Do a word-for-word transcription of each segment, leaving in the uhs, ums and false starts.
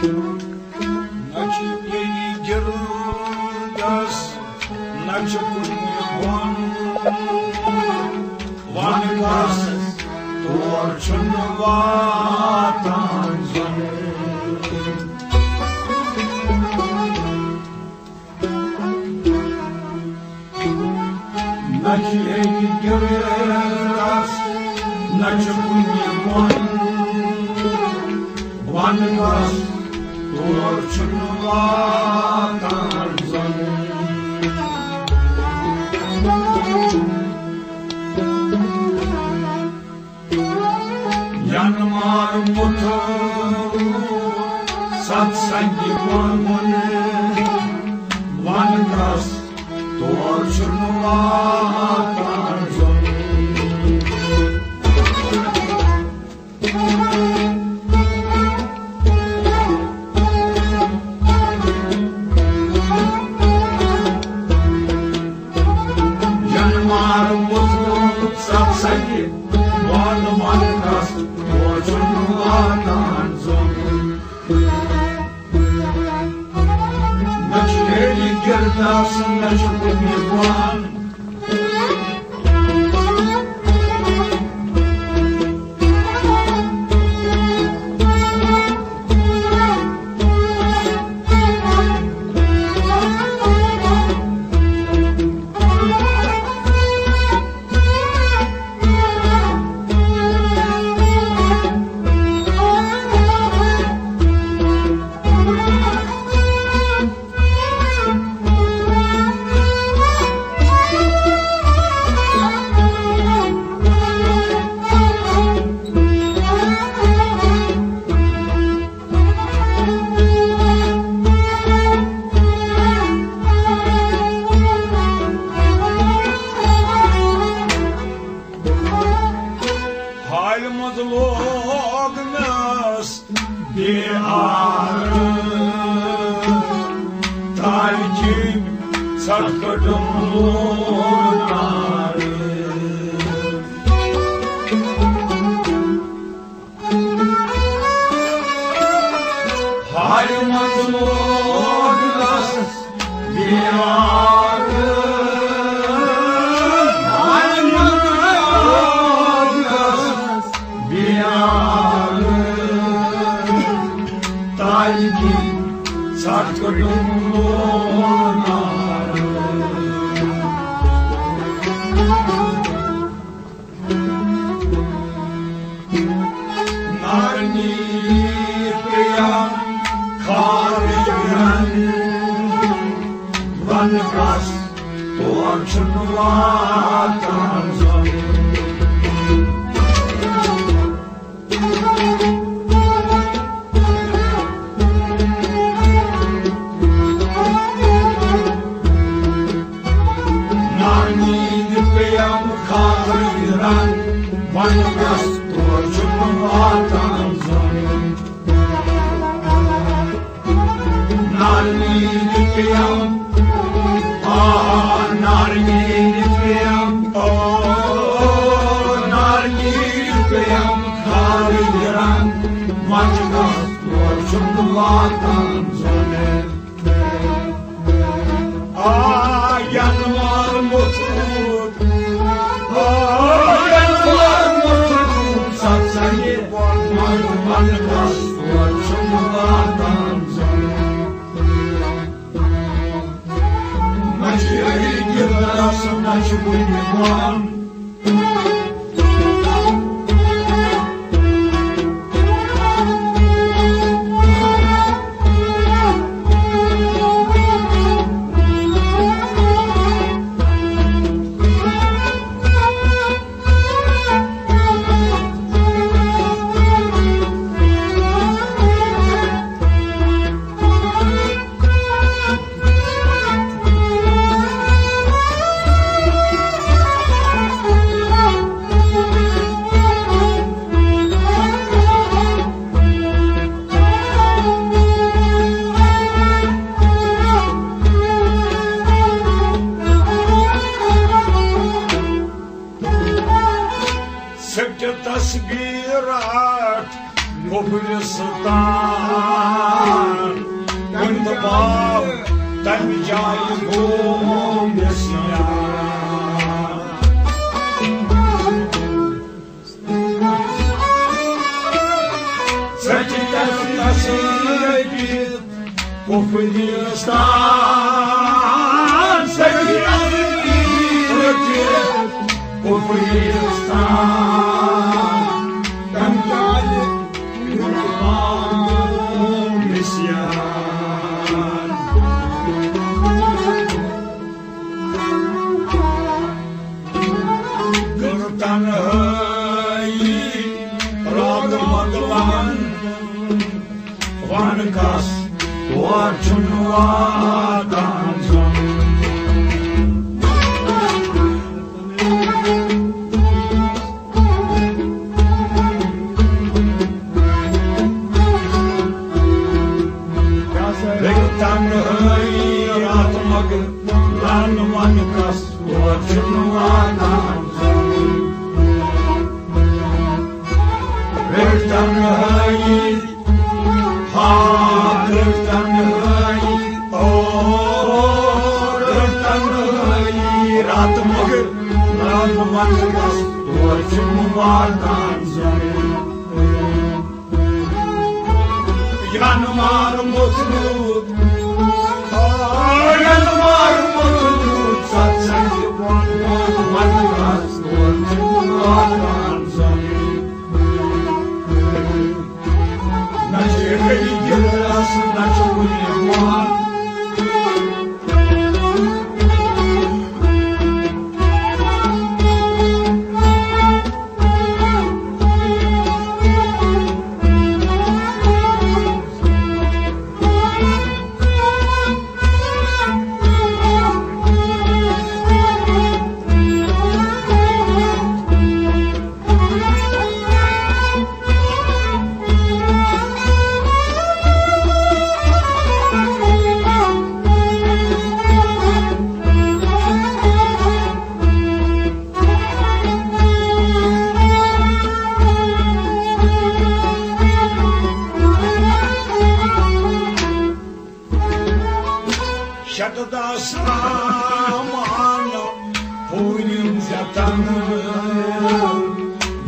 نہ چھِ بیٚیہِ گِردَس، نہ چھِ کُنہِ بۄن۔ وَن کَس، تور چھُنہٕ واتان زَن۔ نہ چھِ بیٚیہِ گِردَس، نہ چھِ کُنہِ بۄن۔ وَن کَس، تور چھُنہٕ واتان زَن۔ ینہٕ مار موٚتھُم ستھ سنگہِ پنُن، وَن کَس، تور چھُنہٕ واتان زَن۔ ینہٕ مار موٚتھُم ستھ سنگہِ پنُن، وَن کَس، تور چھُنہٕ واتان زَن۔ نہ چھُ بیٚیہِ گِردَس، نہ چھُ کُنہِ بۄن۔ حالہِ منٛز لوگ مےٚ بیار، تالہِ کِنۍ ژھٹھ کٔٹٕم لوگ نار۔ حالہِ منٛز لوگ رس بیار، حالہِ منٛز لوگ رس بیار، تالہِ کِنۍ ژھٹھ کٔٹٕم لوگ نار۔ نارنی پیام خارج رن، وَن کَس، تور چھُنہٕ واتان زَن۔ نانہِ پیٚیَم خاطرٕ رنگ، وَن کَس، تور چھُنہٕ واتان زَن۔ نانہِ پیٚیَم، آ، نانہِ پیٚیَم، آ، نانہِ پیٚیَم خاطرٕ رنگ، وَن کَس، تور چھُنہٕ واتان زَن۔ آ، ینہٕ وار موٚتھمُت، آ، ینہٕ وار موٚتھمُت، ستھ سنگہِ بۄن، من، من کس تور چھُم واتان زن۔ نہ چھُ یہِ گِلاس، نہ چھُ وُنہِ وان۔ گُلِستان، تَمہِ دۄہ تَمہِ جایہِ گوٚو مےٚ سیان۔ ژٔٹِتھ نصیٖب کُفرِستان، ژٔٹِتھ نصیٖب کُفرِستان۔ تَمہِ جایہِ گوٚو مےٚ سیان۔ کٔر تنہٲیی راتھ مۄکلان، وَن کَس تور چھُنہٕ واتان زَن۔ کٔر تنہٲیی راتھ مۄکلان، وَن کَس تور چھُنہٕ واتان زَن۔ رٔٹ تنہٲیی، ہا، رٔٹ تنہٲیی، او، رٔٹ تنہٲیی، راتھ مۄکلان، وَن کَس تور چھُنہٕ واتان زَن۔ یَنہٕ مار موٚتھمُت، آ، یَنہٕ مار موٚتھمُت، ستھ سنجہِ بۄن، وَن کَس تور چھُنہٕ واتان زَن۔ نہ چھُ یہِ گلی گِلاس، نہ چھُ کُنہِ وان۔ شتہٕ دَہ سامان پوٗرِم ژےٚ تَن،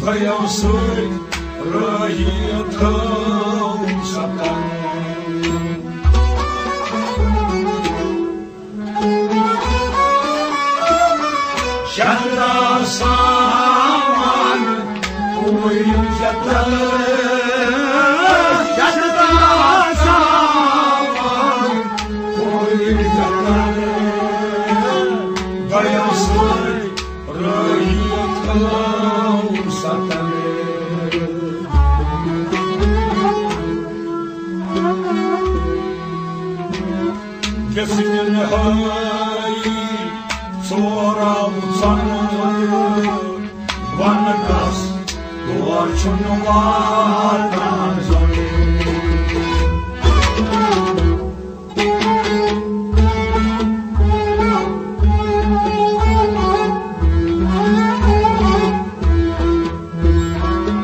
دۄیو سۭتۍ رٲہی تھٲوٕم ستن۔ شتہٕ دَہ سامان پوٗرِم ژےٚ تَن، شتہٕ دَہ سامان پوٗرِم ژےٚ تَن، دۄیو سۭتۍ رٲہی تھٲوٕم ستن۔ گژھِ نِنہٕ ہٲیی ژورو ژۄنہٕ، وَن کَس تور چھُنہٕ واتان زَن۔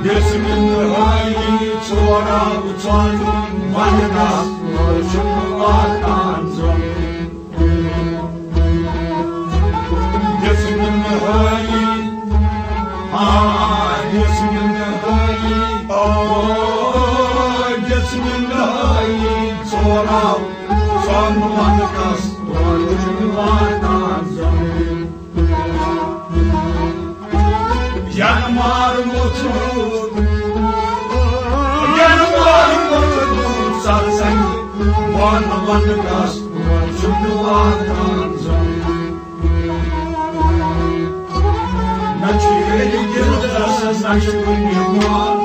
گژھِ نِنہٕ ہٲیی ژورو ژۄنہٕ، وَن کَس تور چھُنہٕ واتان زَن۔ گژھِ نِنہٕ ہٲیی، آ، گژھِ نِنہٕ ہٲیی، آ، گژھِ نِنہٕ ہٲیی ژورو ژۄن، وَن کَس تور چھُنہٕ واتان زَن۔ یَنہٕ مار موٚتھمُت، یَنہٕ مار موٚتھمُت، ستھ سنجہِ بۄن، وَن کَس تور چھُنہٕ واتان زَن۔ نہ چھُ ییٚلہِ گِردَس، نہ چھُ کُنہِ وان۔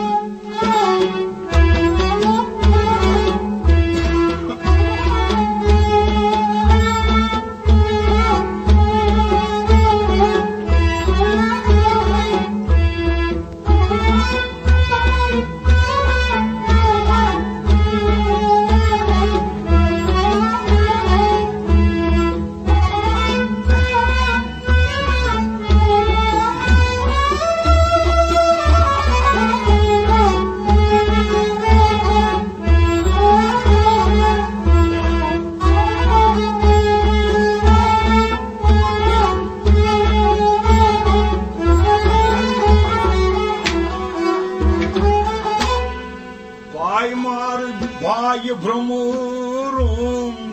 آے مار بایہِ برٛمُرُم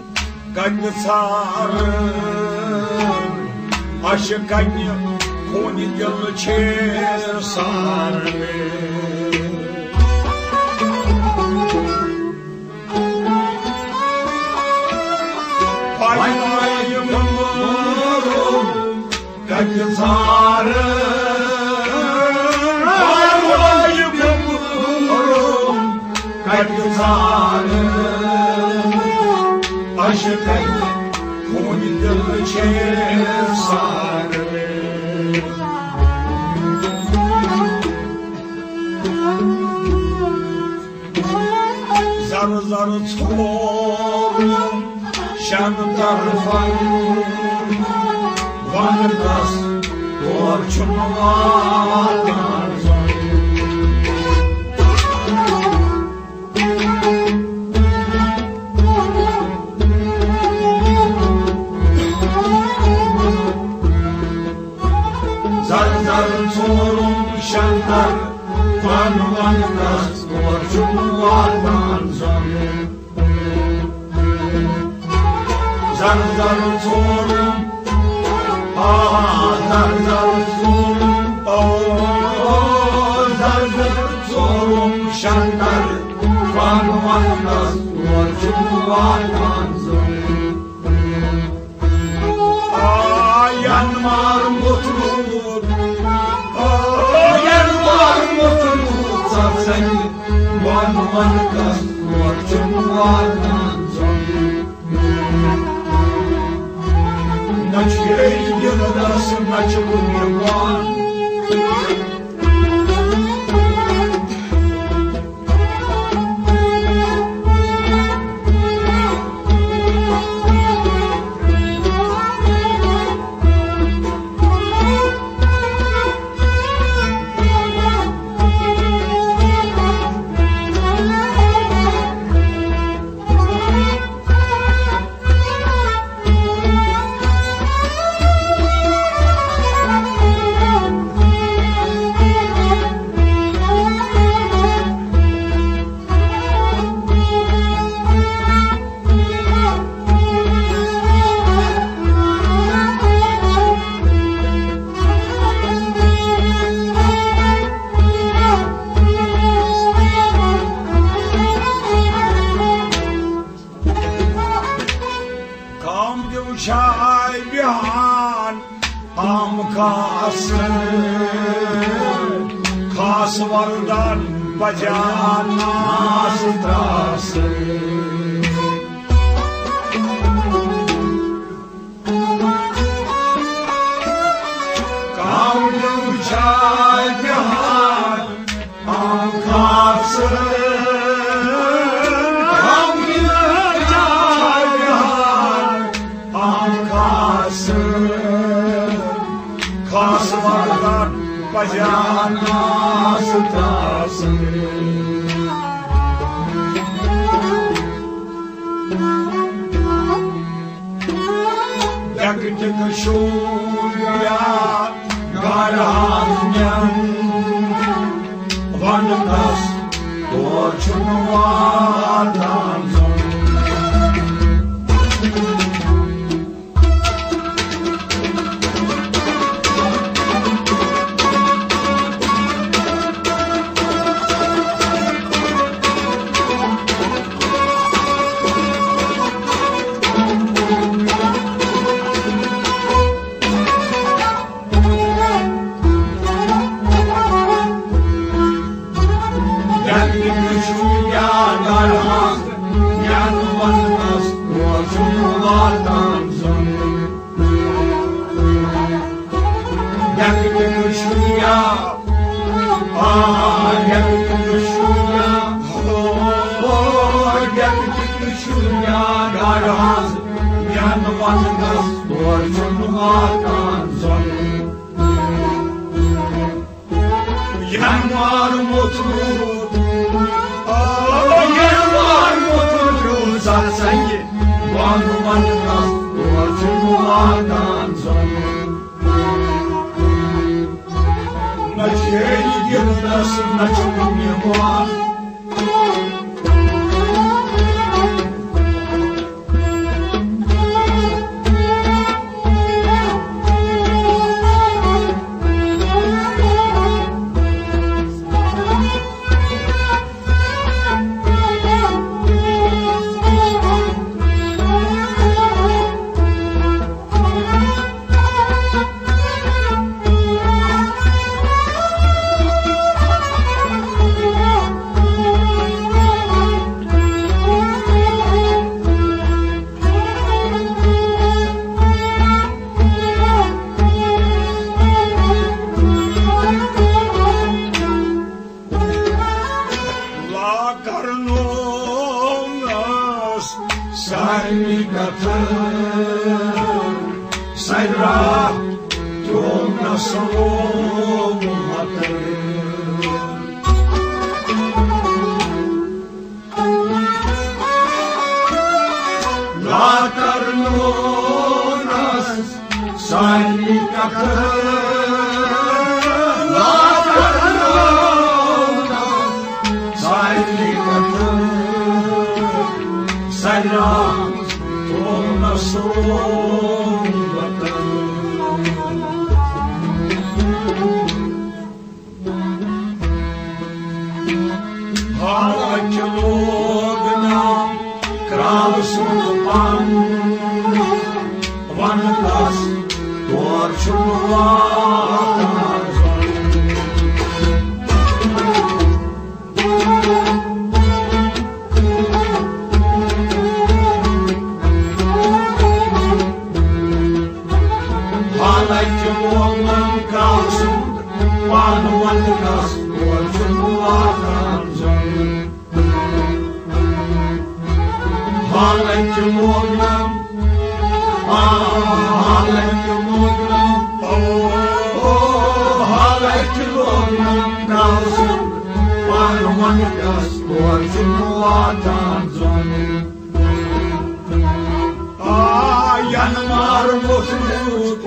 کَتہِ ژھارٕ؟ اَسہِ کَتہِ کھوٗنہِ دِل چھِ سارنٕے۔ پایہِ برٛمُرُم کَتہِ ژھارٕ؟ پایہِ برٛمُرُم کَتہِ ژھارٕ؟ اَسہِ کَتہِ کھوٗنہِ دِل چھِ سارنٕے۔ زر زر ژھورُم شن طرفن، ونہٕ تس تور چھُنہٕ واتان زن۔ زر زر ژورُم شنکر، ون ون کس تور چھُم واتان زن۔ زر زر ژورُم، آ، زر زر ژورُم، آ، زر زر ژورُم شنکر، ون ون کس تور چھُم واتان زن۔ آ، ینوار مُتروٗد، آ، ینوار مُتروٗد، ژٕ زَنہِ وَن وَن کَس تور چھُم واتان زوٚن۔ نہ چھُ یہِ گِنٛدنَس، نہ چھُ کُنہِ وان۔ کام دیو چھاے بیہان، عام خاص، خاص وردن بجان ناس تراس۔ کام دیو چھاے بیہان، آم خاص، آم خاص، آم خاص، خاص وردن پجان ناس تراس۔ ڈیکہٕ ٹِکہٕ شوٗبیا گاڈٕ ہاونٮ۪ن، وَنہٕ تَس تور چھُنہٕ واتان زوٚن۔ ینوار موٚتھ روٗد، آ، ینوار موٚتھ روٗد، زن سنگہِ، وَن وَن کس تور چھُ واتان زن۔ نہ چھِ یہِ گِنٛدنس، نہ چھُ کُنہِ وان۔ سارنٕے کتھٕ سرا تُل نہ سومت۔ لا کرنونس سارنٕے کتھٕ، لا کرنونس سارنٕے کتھٕ سرا تُل نہ سومت۔ حالانکہ لوگ نہ کرٛال سُنٛد پن، ونہٕ تس تور چھُنہٕ واتان۔ حالانکہ لوگ نہ کرٛال سُنٛد پن، ونہٕ تس تور چھُنہٕ واتان زن۔ حالانکہ لوگ نہ، آ، حالانکہ لوگ نہ، او، او، حالانکہ لوگ نہ کرٛال سُنٛد پن، ونہٕ تس تور چھُنہٕ واتان زن۔ آ، ینہٕ مار موٚتھمُت،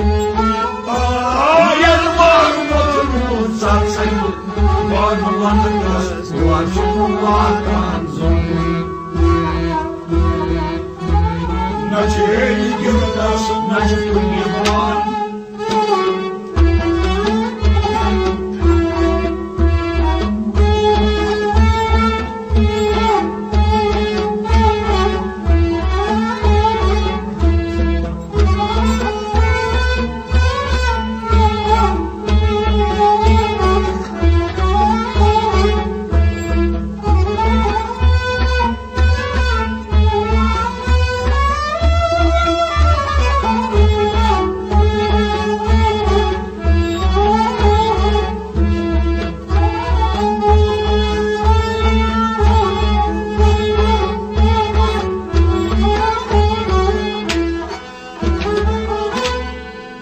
آ، ینہٕ مار موٚتھمُت ژٕ ژھنہِ، ون ونہٕ تس تور چھُنہٕ واتان زن۔ نہ چھُ ہیٚرِ گِردس، نہ چھُ کُنہِ وان۔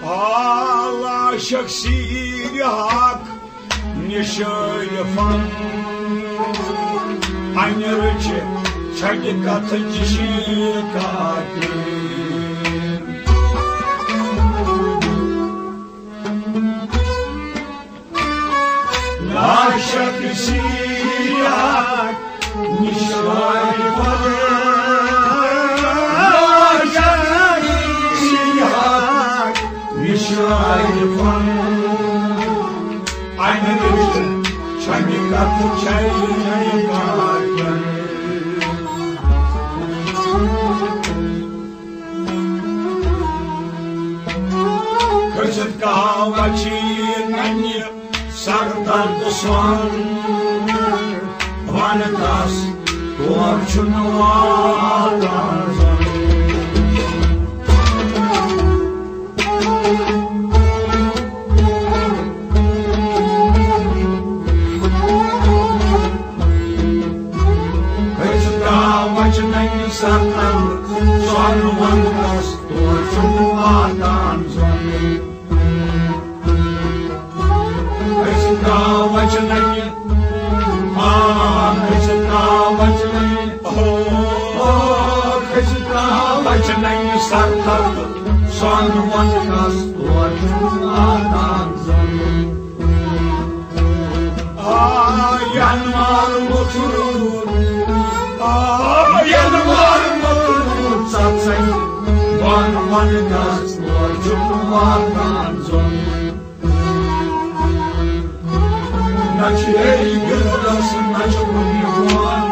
آ، لاشک سیرِ حق نِشٲرۍ فن۔ انہِ رٕچھِ چھکہِ کتھٕ جشی کاٹہِ۔ لاشک سیرِ حق نِشٲرۍ فن۔ لاشک سیرِ حق نِشٲرۍ فن۔ انہِ رٕچھِ چھکہِ کتھٕ چھکہِ کاٹہِ۔ کھٔسِتھ کہاوت چھِ ننہِ سر درد سۄن، ونہٕ تس تور چھُنہٕ واتان زن۔ کھٔسِتھ کہاوت چھِ ننہِ سر درد سۄن، ونہٕ تس تور چھُنہٕ واتان زن۔ کھٔسِتھ کہاوت چھِ ننہِ، آ، کھٔسِتھ کہاوت چھِ ننہِ، او، او، کھٔسِتھ کہاوت چھِ ننہِ سر درد سۄن، ونہٕ تس تور چھُنہٕ واتان زن۔ آ، ینہٕ مار موٚتھمُت، آ، ینہٕ مار موٚتھمُت ژٕ ژھنہِ، ون ونہٕ تس تور چھُنہٕ واتان زن۔ نہ چھُ ہیٚرِ گِردس، نہ چھُ کُنہِ وان۔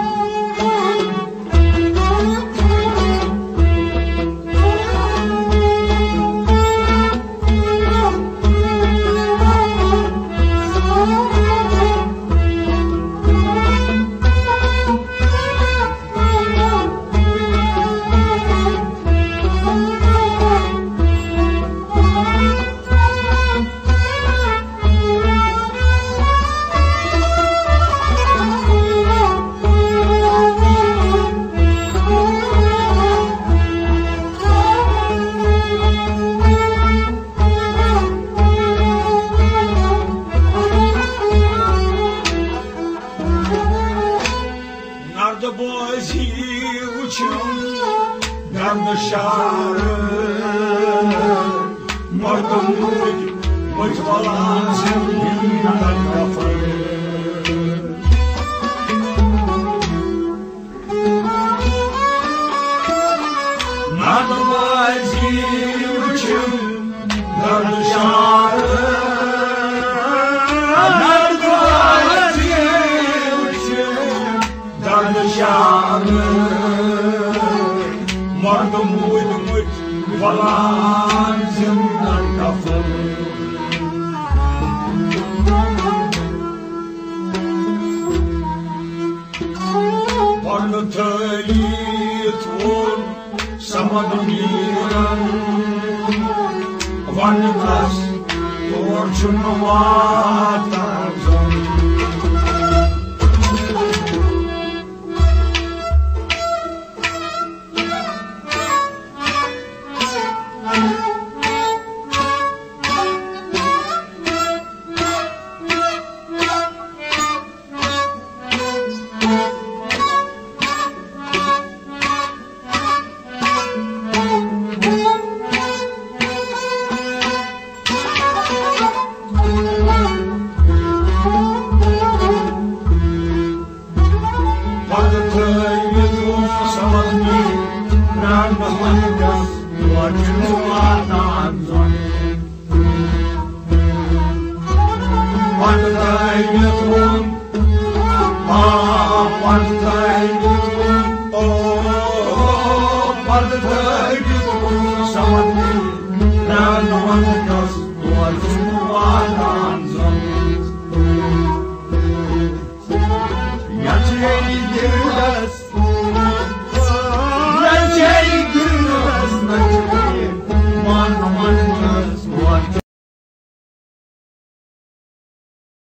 درد بوزی وچھم درد شار، مردم روٗدۍ مٕتۍ ولان زندگی کفن۔ درد بوزی وچھم درد شار، درد بوزی وچھم درد شام، مردم روٗدۍ مٕتۍ ولان زندن کفن۔ پنہٕ تھٲوِتھ ووٚن صمد میٖرن، وننس تور چھُنہٕ واتان زن۔ پتہٕ تھٲوِتھ اوس سمجھ پرٛانہٕ ونٛدس، یور چھُنہٕ واتان زن۔ پتہٕ تھٲوِتھ ووٚن، آ، پتہٕ تھٲوِتھ ووٚن، او، پتہٕ تھٲوِتھ ووٚن سمجھ پرٛانہٕ ونٛدس، یور چھُنہٕ واتان